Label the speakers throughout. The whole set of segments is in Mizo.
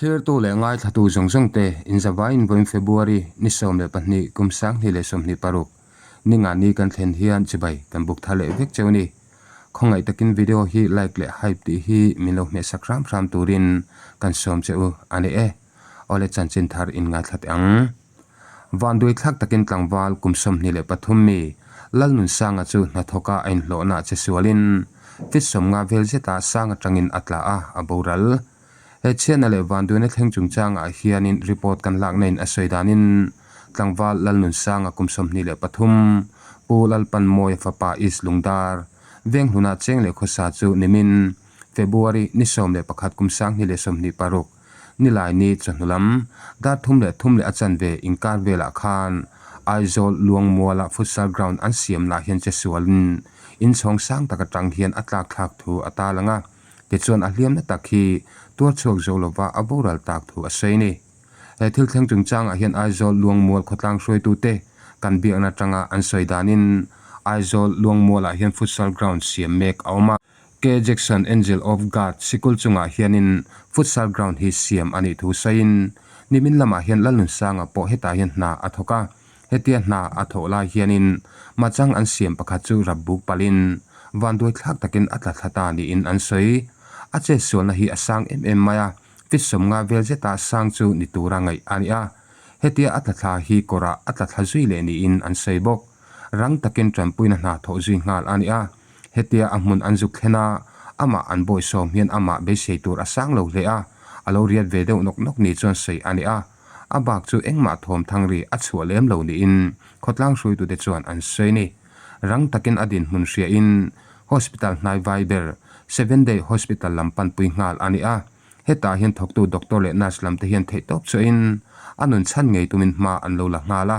Speaker 1: Thlirtu leh ngaithlatu zawng zawng te inzavaiin vawiin February ni 12 kum 2026 ninga ni kan thlen hian chibai kan buk thar leh vek cheu a ni. Khawngaih takin video hi like leh hype tih hi min lo hmehsak hram hram turin kan sawm che u a ni e. Awle chanchin thar in ngaithla teh ang. Vanduai thlak takin tlangval kum 23 mi Lalnunsanga chu hnathawka a inhlawhna che sualin feet 50 vel zetah sang atangin a tla a, a boral. He chhiatna leh vanduaina thleng chungchangah hianin report kan lakna in a sawi danin tlangval Lalnunsanga kum 23 Pu Lalpanmawia fapa East Lungdar Venghluna cheng leh khawsa chu nimin February ni 11 kum 2026 Nilai ni chawhnu lam dar 3 leh 3 leh a chanve inkar velah khan Aizawl Luangmuala futsal ground an siamnaah hian che sualin inchhawng sang tak atang hian a tlak thlak thu a tarlang a, tichuan a hliamna tak hi tuar chhuak zo lova a boral tak thu a sawi a ni. He thil thleng chungchangah hian Aizawl Luangmual khawtlang hruaitute kan biakna atanga an sawi danin Aizawl Luangmualah hian futsal ground siam mek a awm a. K Jackson Angel of God sikul chungah hianin futsal ground hi siam a nih thu sawiin nimin lamah hian Lalnunsanga pawh hetah hian hna a thawk a, hetia hna a thawh lai hianin machang an siam pakhat chu rap buk palhin vanduai thlak takin a tla thla ta niin an sawi. A chetsualna hi a sang em em mai a, feet 50 vel zeta sang chu ni tura ngaih a ni a, hetia a tla thla hi kawrah a tla thla zui leh niin an sawi bawk. Rang takin tanpuina hna thawh zui nghal a ni a. Hetia a hmun an zuk thlen a, amah an bawisawm hian amah beisei tur a sang lo hle a, a lo riat ve deuh nawk nawk ni chuan sawi a ni a. A bak chu engmah thawm thang ri a chhuah lem lo niin khawtlang hruaitute chuan an sawi a ni. Rang takin a dinhmun hriain Hospital hnai vai ber Seven Day Hospital lam panpui nghal a ni a. Hetah hian thawktu doctor leh nurse lam te hian theihtawp chuahin a nun chhan ngei tumin hma an lo la nghal a.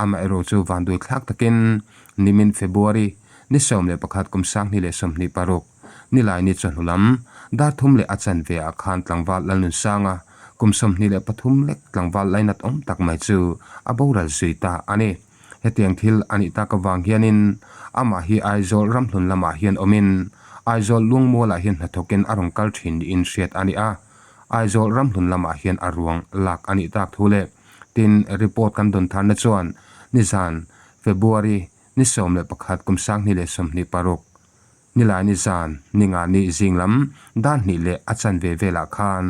Speaker 1: Amaherawh chu vanduai thlak takin nimin February ni 11 kum 2026 nilai ni chawhnu lam dar 3 leh a chanve ah khan tlangval Lalnunsanga kum 23 lek tlangval lainat awm tak mai chu a boral zui ta a ni. Hetiang thil a nih tak avang hianin amah hi Aizawl ramhlun lamah hian awmin Aizawl Luangmualah hian hnathawkin a rawn kal thin niin hriat a ni a. Aizawl ramhlun lamah hian a ruang lak a nih tak thu leh Tin, report kan dawn tharna chuan nizan February ni 11 kum 2026 nilai nizan ninga ni zing lam dar 2 leh a chanve velah khan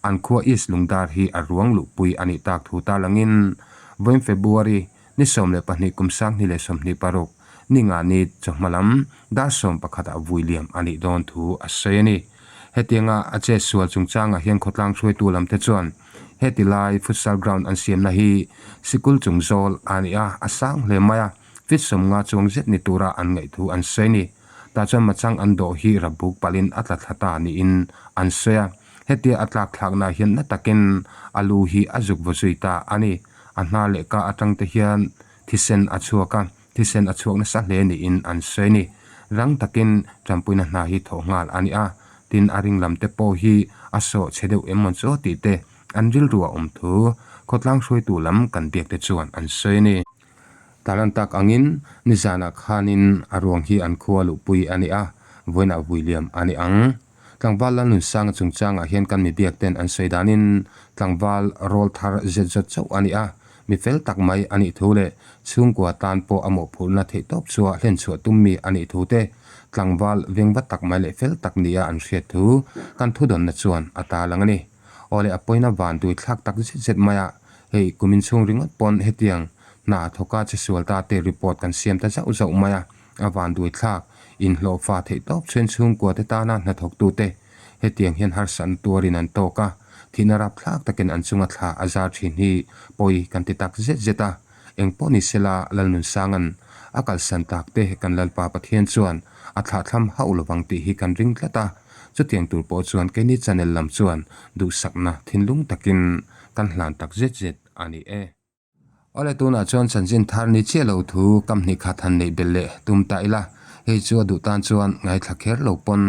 Speaker 1: an khua East Lungdar hi a ruang luhpui a nih tak thu tarlangin vawiin February ni 12 kum 2026 ninga ni chawhma lam dar 11 ah vui liam a nih dawn thu a sawi a ni. Hetianga a chetsual chungchangah hian khawtlang hruaitu lamte chuan Heti lai futsal ground an siamna hi sikul chung zawl a ni a, a sang hle mai a, feet 50 chuang zet ni tura an ngaih thu an sawi a ni. Tah chuan machang an dawh hi rabuk palhin a tla thla ta niin an sawi a, hetia a tlak thlakna hian na takin a lu hi a zuk vaw zui ta a ni. A hnar leh ka atang te hian thisen a chhuak a, thisen a chhuak nasa hle niin an sawi a ni. Rang takin tanpuina hna hi thawh nghal a ni a, tin a ring lam te pawh hi a sawh chhe deuh em mawn chu tih te an rilru a awm thu khawtlang hruaitu lam kan biak te chuan an sawi a ni. Talan tak angin nizanah khanin a ruang hi an khua luhpui a ni a, vawiinah vui liam a ni ang. Tlangval Lalnunsanga chungchangah hian kan mi biak ten an sawi danin tlangval rawl thar zet zawt chauh a ni a, mi fel tak mai a nih thu leh chhungkua tan pawh a mawhphurhna theih tawp chua hlen chhuah tum mi a nih thu te tlangval vengva tak mai leh fel tak nia an hriat thu kan thudawnna chuan a tarlang a ni. Awle a pawina van tui thlak tak zet zet mai a, hei kumin chhung ringawt pawn hetiang hna thawka che sual ta te report kan siam ta zauh zauh mai a, a van tui thlak inhlawhfa theih tawp chhuan chhungkua te tana hnathawktute hetiang hian harsatna tuarin an tawk a, thihna rap thlak takin an chunga thla a zar thin hi pawi kan ti tak zet zet a. Engpawh ni sela Lalnunsanga'n a kalsan tak te kan Lalpa Pathian chuan a thlahthlam hauh lovang tih hi kan ring tlat a, chutiang tur pawh chuan keini channel lam chuan duhsakna thinlung takin kan hlan tak zet zet a ni e. Awle tunah chuan chanchin thar ni chiah lo thu kam hnih khat han neih belh leh tum ta ila, hei chu a duh tan chuan ngaithla kher lo pawn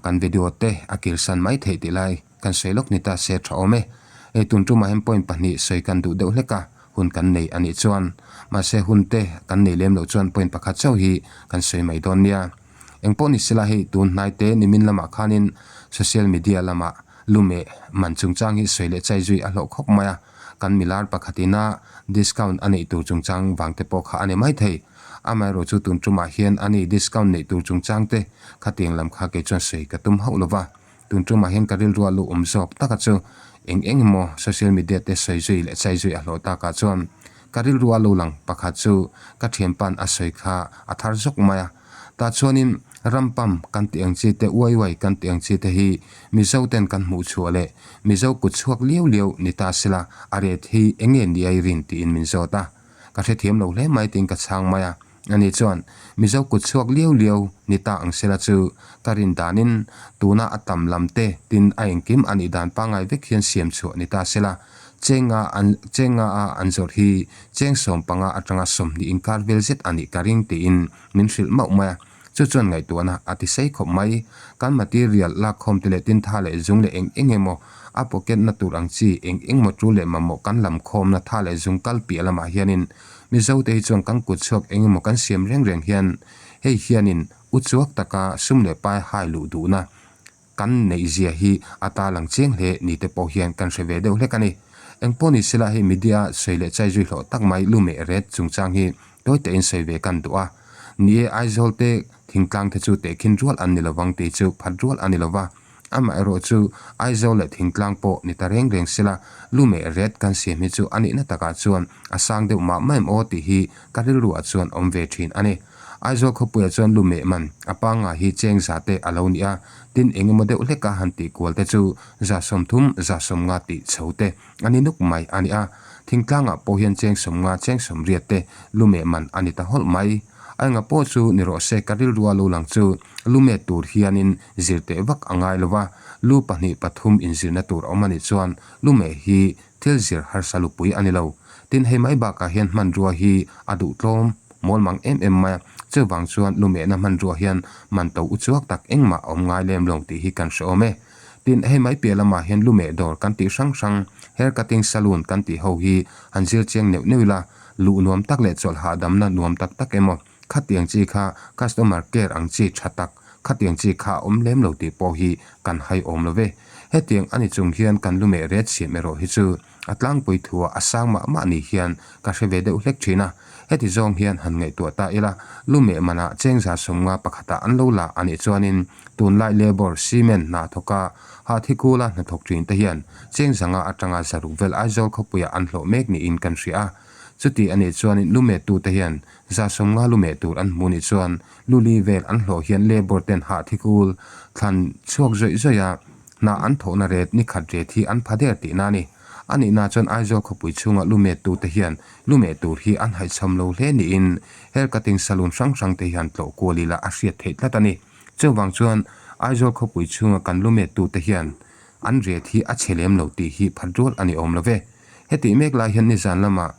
Speaker 1: kan video te a kirsan mai theih tih lai kan sawi lawk ni ta se tha awm e. Hei tun tumah hian point pahnih sawi kan duh deuh hlek a, hun kan nei a nih chuan mahse hun te kan nei lem loh chuan point pakhat chauh hi kan sawi mai dawn nia. Engpawh ni sela hei tun hnai te nimin lamah khanin social media lamah. Lumeh man chungchang hi sawi leh chai zui a hlawh khawp mai a, kan milar pakhatina discount a neih tur chungchang vang te pawh kha a ni maithei. Amaherawh chu tun tumah hian a ni discount neih tur chungchang te khatiang lam kha kei chuan sawi ka tum hauh lo va. Tun tumah hian ka rilru a luh awm zawk taka chu eng eng emaw social media te sawi zui leh chai zui a hlawh takah chuan ka rilru a lo lang pakhat chu ka thianpa'n a sawi kha a thar zawk mai a. Tah chuanin rampam kan tih ang chi te, uai uai kan tih ang chi te hi Mizo ten kan hmuh chhuah leh Mizo kut chhuak liau liau ni ta sela a ret hi eng nge ni ai rin tiin min zawt a. Ka hrethiam lo hle mai tiin ka chhang mai a. Ani chuan Mizo kut chhuak liau liau ni ta ang sela chu ka rin danin tuna a tam lam te tin a engkim a nih dan pangngai vek hian siam chhuah ni ta sela chenga an chenga a an zawrh hi cheng 15 atanga 20 inkar vel zet a nih ka ring tiin min hrilh mauh mai a, chu chuan ngaihtuahna a ti sei khawp mai. Kan material lakkhawm te leh tin tha leh zung leh eng eng emaw a pocket na tur ang chi eng eng maw tul leh mamawh kan lam khawmna tha leh zung kal piah lamah hianin Mizo te hi chuan kan kut chhuak eng emaw kan siam reng reng hian hei hianin uchuak taka sum leh pai hai luh duhna Kan neihzia hi a ta lang chiang hle ni te pawh hian kan hre ve deuh hlek a ni. Engpawh ni sela hei media sawi leh chai zui hlawh tak mai lumeh ret chungchang hi tawi tein sawi ve kan duh a. Ni e, Aizawl te thingtlang te chu tehkhin rual an ni lovang tih chu phat rual a ni lova. Amaherawh chu Aizawl leh thingtlang pawh ni ta reng reng sela lumeh ret kan siam hi chu a nihna takah chuan a sang deuh mah mah em aw tih hi ka rilruah chuan awm ve thin a ni. Aizawl khawpuiah chuan lumeh man a pangngai hi cheng za te a lo ni a, tin eng emaw deuh hleka han tih kual te chu 30, 50 tih chho te a ni nuk mai a ni a. Thingtlangah pawh hian cheng 50, cheng 80 te lumeh man a ni ta hawlh mai. A enga pawh chu ni rawh se ka rilrua lo lang chu lumet tur hianin zir teh vak a ngai lo va, lu pahnih pathum inzirna tur a awm a nih chuan lumeh hi Thil zir harsa lupui a ni lo. Tin, hei mai bakah hian hmanrua hi a duh tlawm mawl mang em em mai a, chuvang chuan lumehna hmanrua hian man to uchuak tak engmah a awm ngai lem lo tih hi kan hre awm e. Tin, hei mai piah lamah hian lumeh dawr kan tih hrang hrang, hair cutting saloon kan tih ho hi han zir chiang neuh neuh ila, luh nuam tak leh chawlh hahdamna nuam tak tak emaw, Khatiang chi kha customer care ang chi tha tak, khatiang chi kha a awm lem lo tih pawh hi kan hai awm lo ve. Hetiang a ni chung hian kan lumeh ret siam erawh hi chu a tlangpui thuah a sang mah mah ni hian ka hre ve deuh hlek thin a. Heti zawng hian han ngaihtuah ta ila, lumeh manah chengza 50 pakhatah an lo la a nih chuanin tunlai labour, cement hna thawka Hahthikula hnathawk thin te hian chengza nga atanga 600 vel Aizawl khawpuiah an hlawh mek niin kan hria a. Chuti a nih chuanin lumehtute hian 50 lumeh tur an hmuh nih chuan luli vel an hlawh hian labour ten hahthikul thlan chhuak zawih zawih a, hna an thawhna ret ni khat ret hi an pha der tihna a ni. A nihna chuan Aizawl khawpui chhunga lumehtute hian lumeh tur hi an haihchham lo hle niin hair cutting saloon hrang hrang te hian tlawh kual ila a hriat theih tlat a ni. Chuvang chuan Aizawl khawpui chhunga kan lumehtute hian an ret hi a chhe lem lo tih hi phat rual a ni awm lo ve. Hetih mek lai hian nizan lamah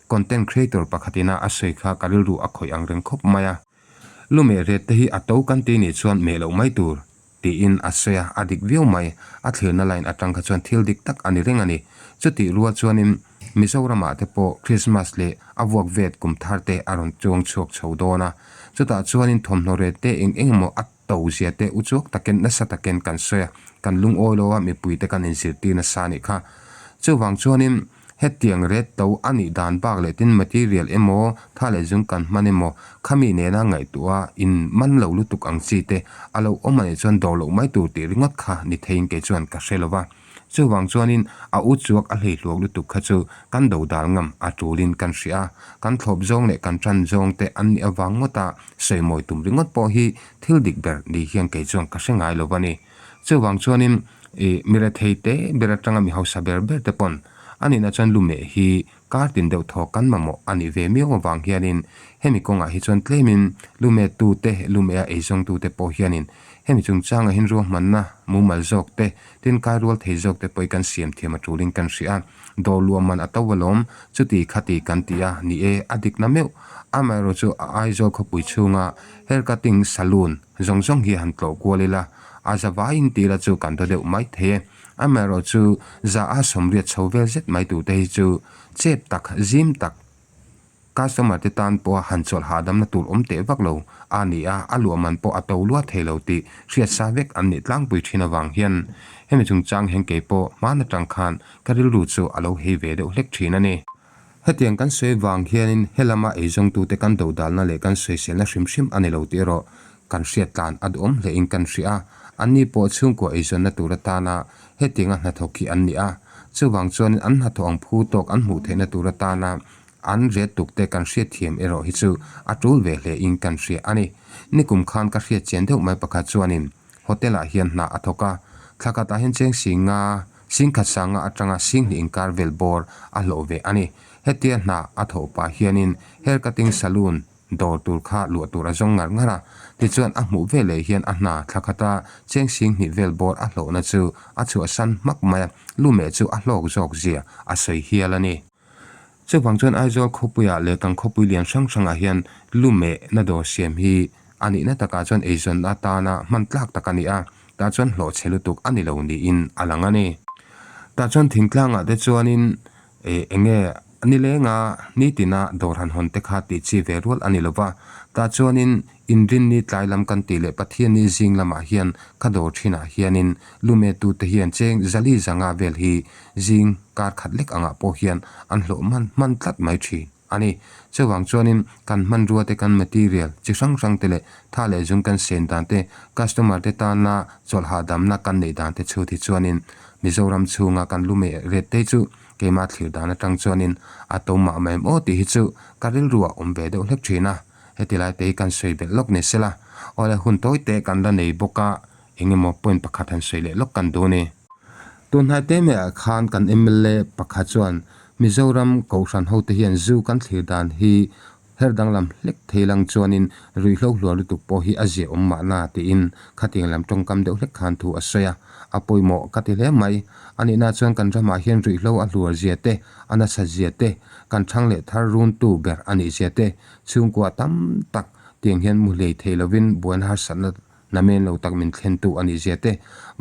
Speaker 1: content creator pakhat ina a sawi kha ka rilru a khawih ang reng khawp mai a. Lumeh ret te hi a to kan ti nih chuan meh loh mai tur tiin a sawi a, a dik viau mai. A thlirna line atang kha chuan thil dik tak a ni reng a ni. Chutih rual chuanin Mizoramah te pawh Christmas leh a vuak vet kum thar te a rawn chuang chhuak chho dawn a. Chutah chuanin thawmhnaw ret te eng eng emaw a to zia te uchuak takin nasa takin kan sawi a, kan lungawi lo a, mipui te kan inzirtir nasa a nih kha. Chuvang chuanin hetiang ret to a nih dan bak leh tin material emaw tha leh zung kan hman emaw khami nena ngaihtuah a in man lo lutuk ang chi te a lo awm a nih chuan dawr loh mai tur tih ringawt kha ni theiin kei chuan ka hre lo va. Chuvang chuanin a u chuak a hleihluak lutuk kha chu kan do dal ngam a tulin kan hria a, kan thlawp zawng leh kan tan zawng te an nih avang ngawta sawimawi tum ringawt pawh hi thil dik ber ni hian kei chuan ka hre ngai lo a ni. Chuvang chuanin ih mi rethei te ber atanga mi hausa ber ber te pawn a nihna chuan lumeh hi kar tin deuh thaw kan mamawh a nih ve miau avang hianin hemi kawngah hi chuan tlemin lumeh tute lumeh a eizawng tute pawh hianin Hemi chungchangah hian ruahmanna mumal zawk te, tin kai rual thei zawk te pawh hi kan siam thiam a tulin kan hria a. Dawr luah man a to alawm, chuti khati kan ti a, ni e, a dikna meuh. Amaherawh chu a Aizawl khawpui chhunga hair cutting saloon zawng zawng hi han tlawh kual ila, a za vaiin ti ila chu kan daw deuh mai thei e. Amaherawh chu za a 80 chho vel zet mai turte hi chu chep tak, zim tak. Customer te tan pawha han chawlh hahdamna tur awm teh vak lo a ni a, a luah man pawh a to lua thei lo tih hriat sa vek an nih tlangpui thin avang hian hemi chungchang hian kei pawh hman atang khan ka rilru chu a lo hei ve deuh hlek thin a ni. Hetiang kan sawi vang hianin helama eizawngtute kan dodalna leh kan sawiselna hrim hrim a ni lo tih erawh kan hriat tlan a duhawm hlein kan hria a, anni pawh chhungkua eizawnna tur atana hetianga hnathawk hi an ni a, chuvang chuanin an hnathawh ang phu tawk an hmuh theihna tur atana An riat tuk te kan hriat thiam erawh hi chu a tul ve hle in kan hria a ni. Nikum khan ka hriat chian deuh mai pakhat chuanin hotel ah hian hna a thawk a, thla khat ah hian cheng singa singkhat sanga atanga singhnih inkar vel bawr a hlawh ve a ni. Hetia hna a thawh pah hianin hair cutting saloon Dawr tur kha luah tur a zawng ngar ngar a, tichuan a hmuh veleh hian a hna thla khata cheng singhnih vel bawr a hlawhna chu a chhuahsan hmak mai a, lumeh chu a hlawk zawk zia a sawi hial a ni. Chuvang chuan Aizawl khawpuiah leh kan khawpui lian hrang hrangah hian lumehna dawr siam hi a nihna takah chuan eizawn atana hman tlak tak a ni a, tah chuan hlawhchhe lutuk a ni lo niin a lang a ni. Tah chuan thingtlangah te chuanin Eh, enge nilenga nitina dawr han hawn te kha tih chi ve rual a ni lo va, tah chuanin Inrinni tlai lam kan tih leh Pathianni zing lamah hian ka dawr thinah hianin lumetute hian cheng zali zanga vel hi zing kar khat lek angah pawh hian an hlawh hman hman tlat mai thin a ni. Chuvang chuanin kan hmanrua te kan material chi hrang hrang te leh tha leh zung kan sen dan te, customer te tana chawlh hahdamna kan neih dan te chhut hi chuanin Mizoram chhunga kan lu meh ret te chu keimah thlir dan atang chuanin a to mah mai em aw tih hi chu ka rilru ah awm ve deuh hlek thin a, heti lai te hi kan sawi belh lawk ni sela. Awle hun tawi te kan la nei bawk a, eng emaw point pakhat han sawi leh lawk kan duh a ni. Tunhnai te mai ah khan kan mla pakhat chuan Mizoram Kohhran ho te hian zu kan thlir dan hi Her danglam hlek thei lang chuanin ruihhlo hluar lutuk pawh hi a ziah awm mahna tiin khatiang lam tawngkam deuh hlek khan thu a sawi a, a pawimawh ka ti hle mai. A nihna chuan kan ramah hian ruihhlo a hluar zia te, a nasat zia te, kan thang leh thar runtu ber a nih zia te, chhungkua tam tak tiang hian mu hlei thei lovin buaina harsatna Namen lo tak min thlentu a nih zia te,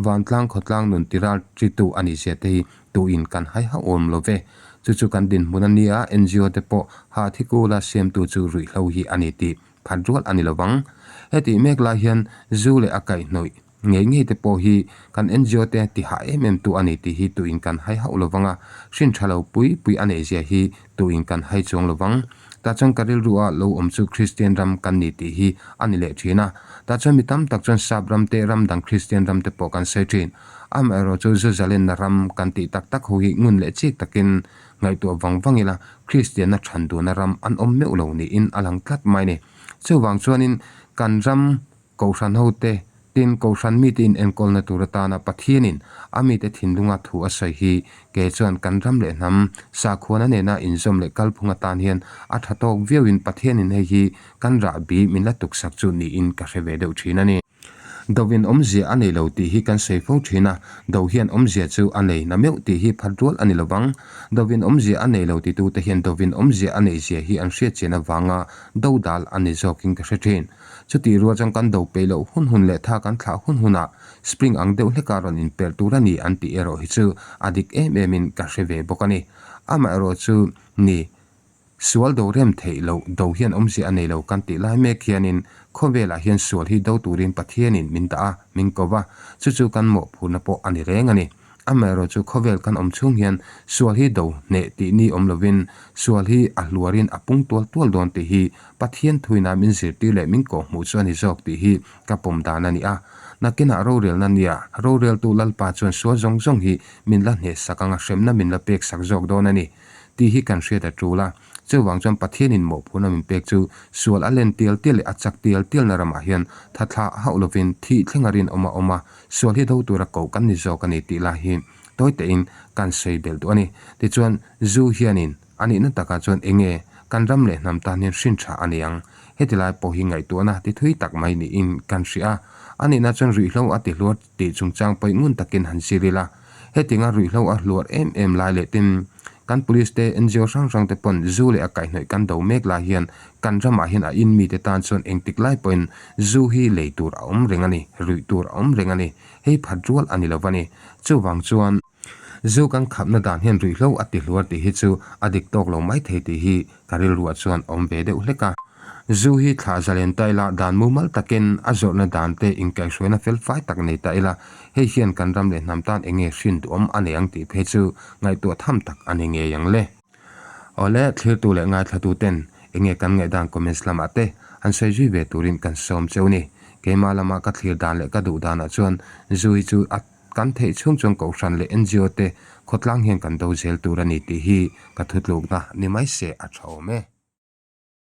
Speaker 1: vantlang khawtlang nun tiral tritu a nih zia te hi tuin kan hai hauh awm lo ve. Chu chu kan dinhmun a nia, NGO te pawh ha thikula siamtu chu ruihhlo hi a ni tih phat rual a ni lo vang. Hetih mek lai hian zu leh a kaihhnawih ngei ngei te pawh hi kan NGO te ti hah em em tu a ni tih hi tuin kan hai hauh lo vang a, hrin tha lo pui pui a neih zia hi tuin kan hai chuang lo vang. Tah chuan ka rilru a lo awm chu Kristian ram kan ni tih hi a ni leh thin a. Tah chuan mi tam tak chuan Sap ram te, ram dang Kristian ram te pawh kan sawi thin. Amaherawh chu zu zalenna ram kan tih tak tak ho hi ngun leh chik takin ngaihtuah vang vang ila Kristianna than duhna ram an awm meuh lo niin a lang tlat mai ni. Chuvang chuanin kan ram Kohhran hote, tin Kohhran mite inenkawlna tur atana Pathianin a mite thinlunga thu a sawi hi kei chuan kan ram leh hnam sakhuana nena inzawm leh kalphung atan hian a tha tawk viauin Pathianin hei hi kan rahbi min la tuksak chu niin ka hre ve deuh thin a ni. Dovin awmzia a nei lo tih hi kan sawi fo thin a, do hian awmzia chu a nei na meuh tih hi phat rual a ni lovang. Dovin awmzia a nei lo titute hian dovin awmzia a neihzia hi an hriatchian avanga do dal a ni zawkin ka hre thin. Chutih rual chuan kan do peih loh hun hun leh tha kan thlah hun hunah spring ang deuh hleka rawn inperh tur a ni an tih erawh hi chu a dik em em in ka hre ve bawk a ni. Amaherawh chu ni, sual do rem theih loh do hian awmzia a nei lo kan tih lai mek hianin khawvelah hian sual hi do turin Pathianin min dah a, min ko va, chu chu kan mawhphurhna pawh a ni reng a ni. Amaherawh chu khawvel kan awm chhung hian sual hi do hneh tih ni awm lovin sual hi a hluarin a pung tual tual dawn tih hi Pathian thuina min zirtir leh min kawhhmuh chu a ni zawk tih hi ka pawm dan a ni a. Nakinah rorelna nia roreltu Lalpa chuan sual zawng zawng hi min la hnehsak anga hremna min la peksak zawk dawn a ni tih hi kan hriat a tul a. Chuvang chuan Pathianin mawhphurhna min pek chu sual a len tial tial leh a chak tial tialna ramah hian thathla hauh lovin thih thlenga rinawm a awm a, sual hi do tura koh kan ni zawk a ni tih lai hi tawi tein kan sawi belh duh a ni. Tichuan, zu hianin a nihna takah chuan eng nge kan ram leh hnam tan hian hrin tha a ni ang? Heti lai pawh hi ngaihtuahna ti thui tak mai niin kan hria a, a nihna chuan ruihhlo a ti hluar tih chungchang pawih ngun takin han zir ila. Hetinga ruihhlo a hluar em em lai leh tin kan police te NGO hrang hrang te pawn zu leh a kaihhnawih kan do mek lai hian kan ramah hian a in mite tan chuan engtik lai pawhin zu hi lei tur a awm reng a ni, ruih tur a awm reng a ni, hei phat rual a ni lo va ni. Chuvang chuan zu kan khapna dan hian ruihhlo a ti hluar tih hi chu a dik tawk lo mai thei tih hi kan. ka rilruah chuan a awm ve deuh hlek a. Zu hi thlah zalen ta ila, dan mumal takin a zawrhna dan te inkaihhruaina felfai tak nei ta ila, hei hian kan ram leh hnam tan eng nge hrin duhawm a nei ang tih phei chu ngaihtuah tham tak a ni ngei ang le. Awle, thlirtu leh ngaithlatu ten eng nge kan ngaihdan comments lamah te han sawi zui ve turin kan sawm cheu ni. Keimah lama ka thlir dan leh ka duh danah chuan zu hi chu a kan theih chhung chuan Kohhran leh NGO te khawtlang hian kan do zel tur a ni tih hi ka thutlukna ni mai se a tha awm e.